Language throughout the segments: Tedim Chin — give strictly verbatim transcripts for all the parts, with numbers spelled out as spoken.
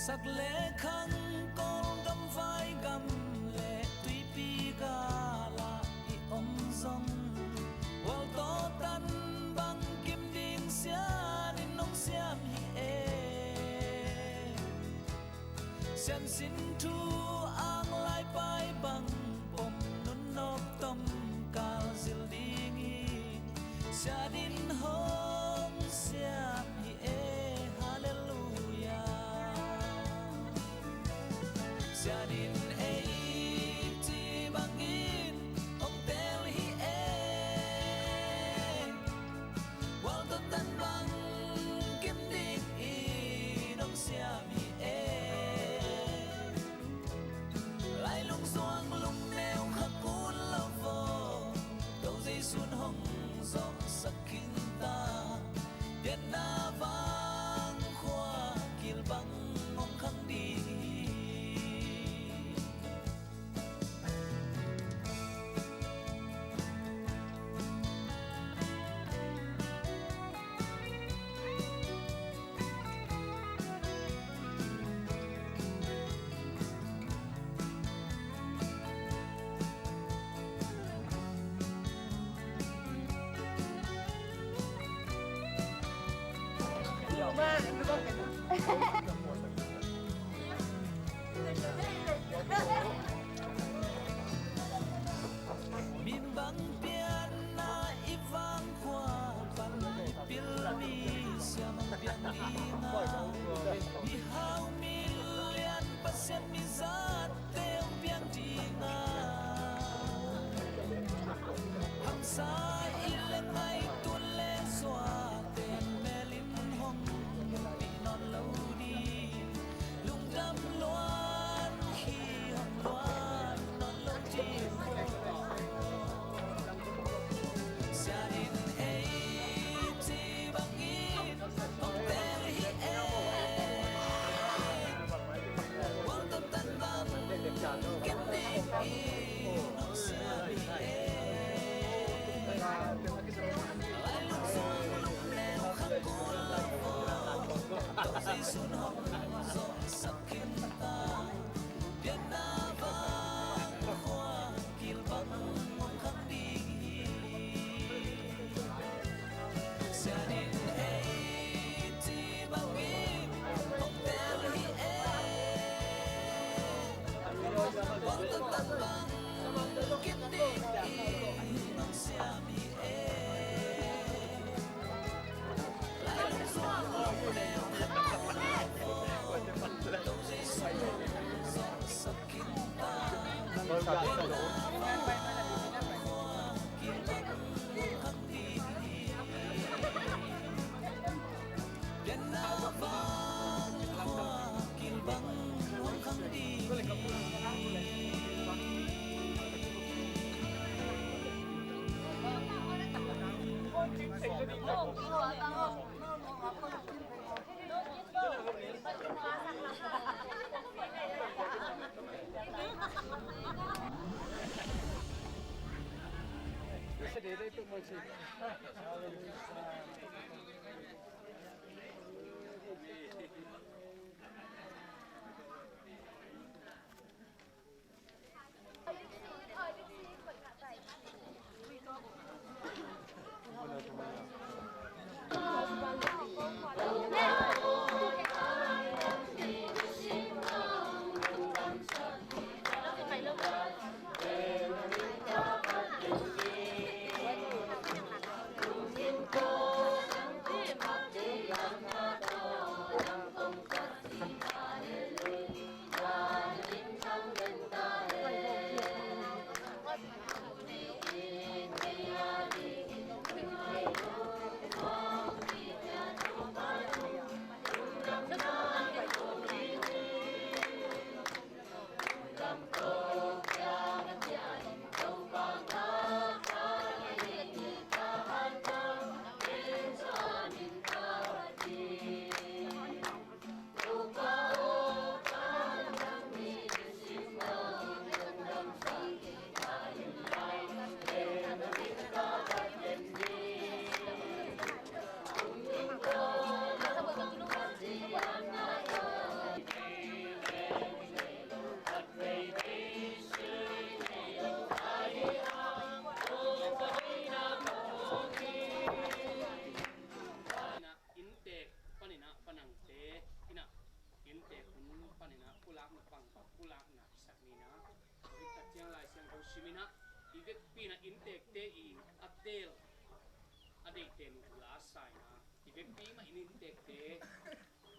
Sak le khang, Kawlgam, Vaigam le Tuipi galah i om zong, Waltawtan bang kim ding Sian in hong siam hi e. Siansin thu, ang laipai bang pom, nunnop tomkal zil ding hi. Sian in hong siam hi e, halleluiah. Sian in ei ci bangin hong teel hi e. Waltawtan bang kim dingin hong siam hi e. Lailung zuang lungneu khak un lo vo, To Jesu'n hong zawhsak khin ta. Pianna vang khua kil bang hong khang ding hi. Min bang pianna i vang khua pan i pil mi siam hong piang ding a, mi hau mi lian Pasian mi zat te hong piang ding a, hamsa i le ngaihtuah le suahten mel in hong pih nawn lo ding, lungdam luan hi hong luan nawn lo ding. Sian in ei ci bangin hong teel hi e. Waltawtan bang kim dingin hong siam hi e. Lailung zuang lungneu khak un lo vo, To Jesu'n hong zawhsak khin ta. Pianna vang khua kil bang hong khang ding hi. Sian in ei ci bangin hong teel hi e. Waltawtan bang kim dingin hong siam hi e. Lailung zuang lungneu khak un lo vo, To Jesu'n hong zawhsak khin ta. Pianna vang khua kil bang hong khang ding hi. Pianna vang khua kil bang hong khang ding hi. Tek hun panin ah pulakna pangpang pulakna kisak ni in ah, tua hi tak ciang Lai Siangtho sim in ah, i vekpi in ah inntekte i a tel a deihte in uh la sa in ah, i vekpi mah in inntekte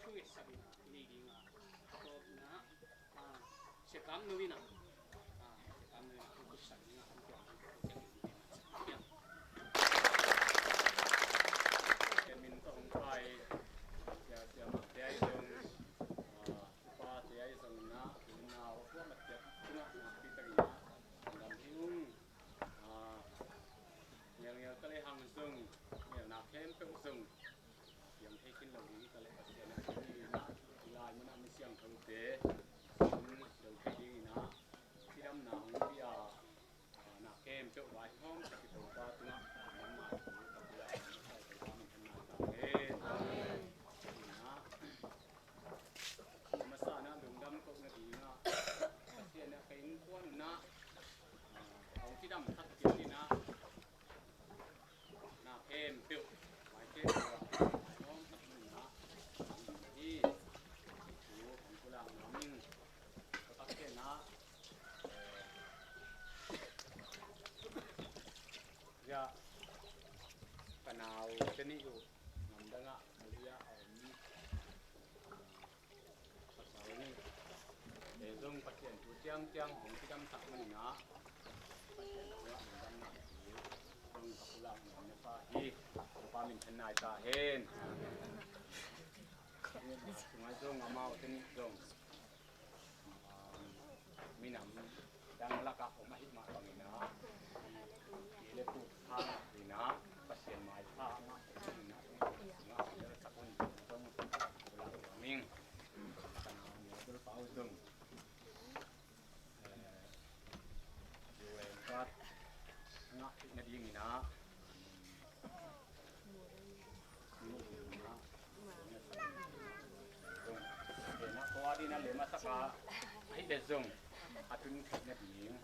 thungetsak in ah i nei ding a, a tawpna ah, Sia Kam No in ah, ah, Sia Kam No in ah hong kutsak ding a, hong tuak ding a, hong tuak ding a. Sia Min Tawng Pai, Sia, Sia Mak Te Ai Zong, ah, Pa Te Ai Zong in ah, in ah, a kuamah te tungah nakpi takin ah, lam hi ung, ah, ngelngel ta lehang zong, ngelna khempeuh zong, piang thei khin lo ding ta leh Pasian a ding in ah, i lai munah mi siangthote, zong, zong thei ding in ah, cidamna hong pia, ah, na khempeuh vai hong hawm sak i Topa tungah, nangma thu ka pia, Topa minthanna ta hen. Amen. A masa in ah lungdam koh nading ah, Pasian in ah ka innkuan in ah, ah, hong cidam thak ciangin ah, na khempeuh, vai khempeuh ah, vai hawm thak nading ah, hi, thu hong pulak nuam ing. Ka tak ciang ah, eh, ya, ka naute nih uh, gamdang ah, Malaysia ah om, pasal nih, eh, zong Pasian thu ciangciang hong cidamsak manin ah, Pasian thu ah gamdang ah, zong ka pulak nuam na pa hi, Topa minthanna hi ta hen. Sungah zong amaute nih zong, um, minam dang lakah om ahih mah bangin ah, pi le pu pha ngah in ah, Pasian maipha ngah in ah, sungah sak un zong pulak nuam ing. Ka naute nih zong, eh, U N card ngah theih nadingin ah, tua ding a lem a sak a, ahih leh zong a tun theih nading.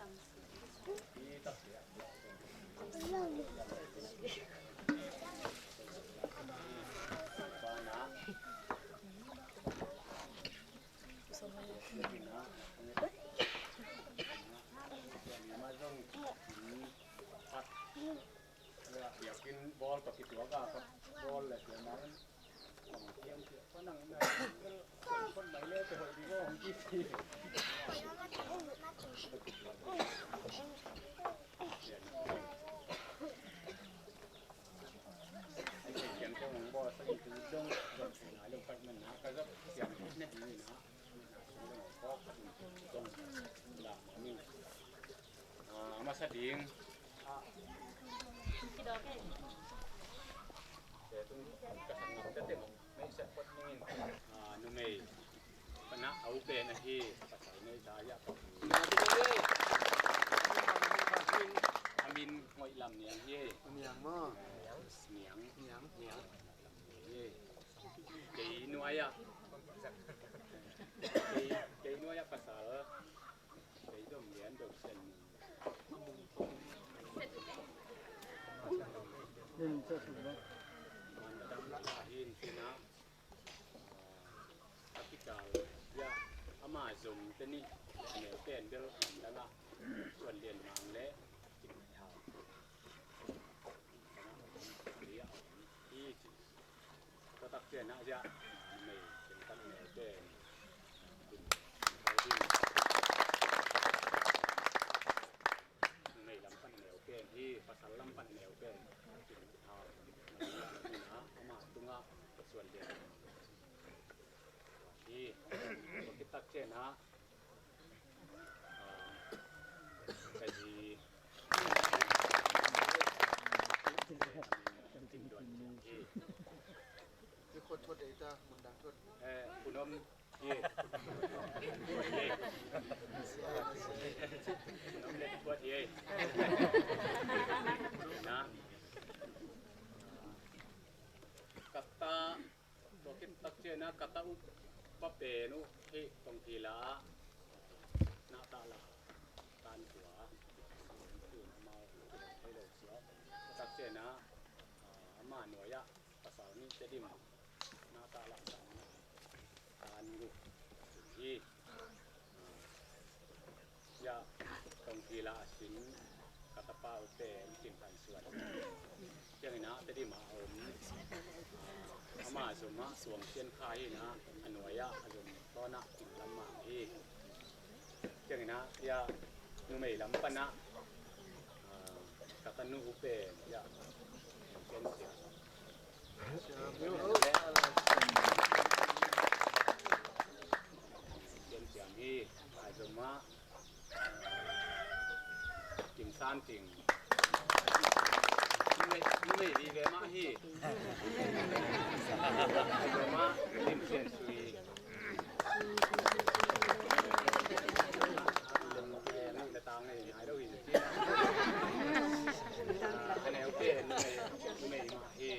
Biakinn bawl tawh kituak a, bawl le tua man. Ah, a masa ding. Ka sang ngam tete mong. Mei sep pot ningin. Ah, numei. Pana au pen ahi. Pasal nei ta ya ka. Amin ngoi lam niang ye. Niang mo. Niang. Niang. Niang. Ye. Kei nuai ah. Kei, kei nuai ah pasal. Kei dom lian dom sen. Mandang ahin sina. Kapital ya ama zom teni. Ane pen bel mandang a. Suan lian mang le. Tua tak ciang ah, mei, ken tak mei pen. Mei lam pan neu pen, hi pasal lam pan neu pen. Ama tunga suan dia. Hi, tua tak ciang ah, ka zi. Hi. Hi khot thot ei ta, mun dang thot. Eh, punom. Hi. Punom le khot hi. Na. Kata. Tua khit tak ciang ah ka ta uh pa pen uh hih tong phila ah na ta la tan kua tun amau hei lo sia. Tua tak ciang ah ama nuai ah pasal nih te dim na ta la tan tan guk. Pen Cin Khan Suan. Ciangin ah Tedim ah a om. Ama zom ah Suang Sian Kha hi in ah, a nuai ah a zom tawn ah Cin Lam Mang hi. Ciangin ah, ya, numei lam pan ah, ah, ka tanu pen, ya, Ken Sian. Ken Sian hi, a zom ah, Kim San Ting. Numei, numei vive mah hi. Mah Lim Sian Sui. Na tang nei nai lo hi. A neu pen numei, numei mah hi.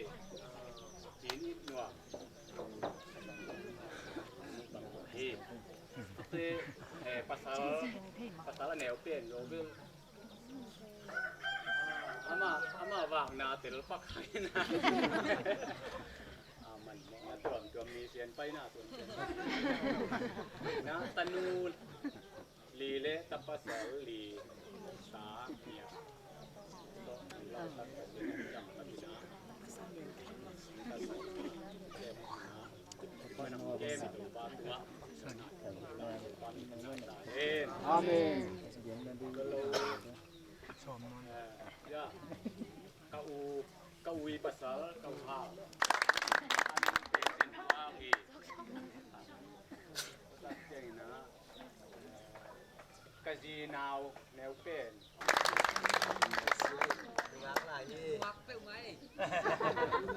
Cin It Nuam. Hi. Te, eh, pasal, pasal a neu pen lo bil. Ama, ama vakna tel pak hai na. A man mawh na tuamtuam mi sian pai na tuamtuam. Na tanu li le ta pasal li ta nia. Amen. Ya, ka u, ka u i pasal, ka u hau. Ka zi nau neu pen.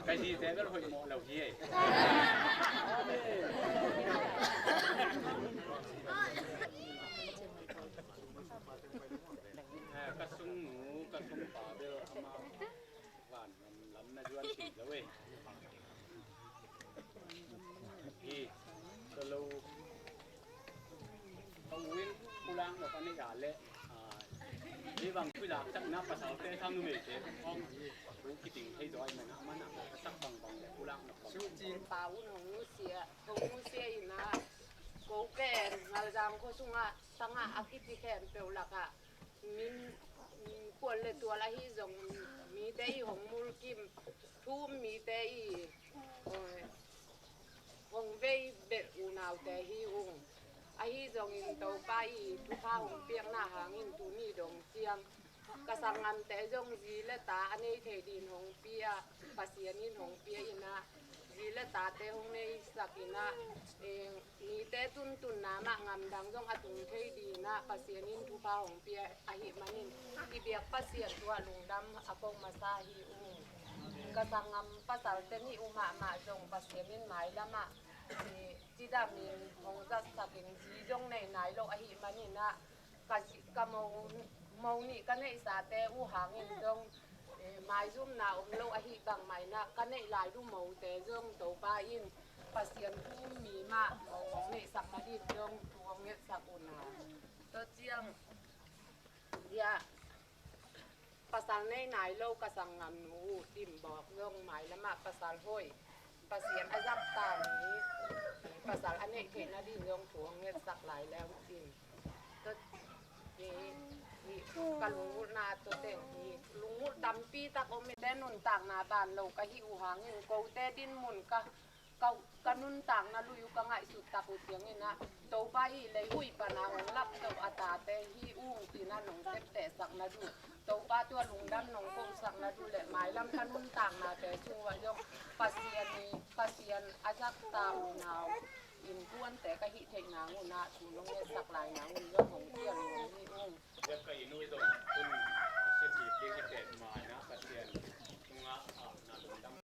Ka zi te bel hoih mawh lo hi ei. Eh, ka sungnu, ka sungpa bel ama van lam na zuan ti lo ei. Hi, ka lo. Ka u in pulak nok a nei a le, ah, hi bang pulak tak na pasal te sang numei te ong, u kiting thei doi man a man a ka tak bang bang le pulak nok bang. Sucin pa un hong nusia, hong nusia in a, ko pen Ngalzang ko sung a tang a a kici khempeuh lak a min, min kuan le tual ahi zong mite i hong mulkim, thu um mite i, oi, hong vei belh unaute hi ung. Ahi zongin Topa i thupha hong piakna hangin tuni dong ciang ka sanggamte zong zi le ta a nei thei din hong pia, Pasian in hong pia in a, zi le tate hong neisak in a, eh, mite tuntunna mah ngamdang zong a tung thei din a Pasian in thupha hong pia ahih manin i biak Pasian tungah lungdam a ko masa hi ung. Ka sanggam pasalte nih uh mahmah zong Pasian in mailam ah, eh, cidam in hong zatsak in zi zong nei nai lo ahih manin a, ka zi, ka mo, mo nih ka neihsate uh hangin zong, eh, maizumna om lo ahih bang mah in a, ka neih lai uh mote zong Topa in Pasian thu um mi mah mo hong neihsak nadin zong thu hong ngetsak un a. Tua ciang, ya, pasal nei nai lo ka sanggamnu uh Dim Bawk zong mailam ah pasal hoih, Pasian a zahtak mi, pasal a neih theih nadin zong thu hong ngetsak lai leu cin. Tua, i, i, ka lungulhna tua teng hi, lungulh tampi tak om in, te nuntakna ban lo ka hih uh hangin kote dinmun ka, ka, ka nuntakna lui uh ka ngaihsut tak uh ciangin a, Topa i lei huih pan a hong laptoh a tate hi ung ci-in a nong teptehsak na duh, Topa tua lungdam nong kosak na duh le mailam ka nuntaknate sung uah zong Pasian i, Pasian a zahtak unau innkuante ka hih theih nang un a thu nong ngetsak lai nang un zong hong piang hi.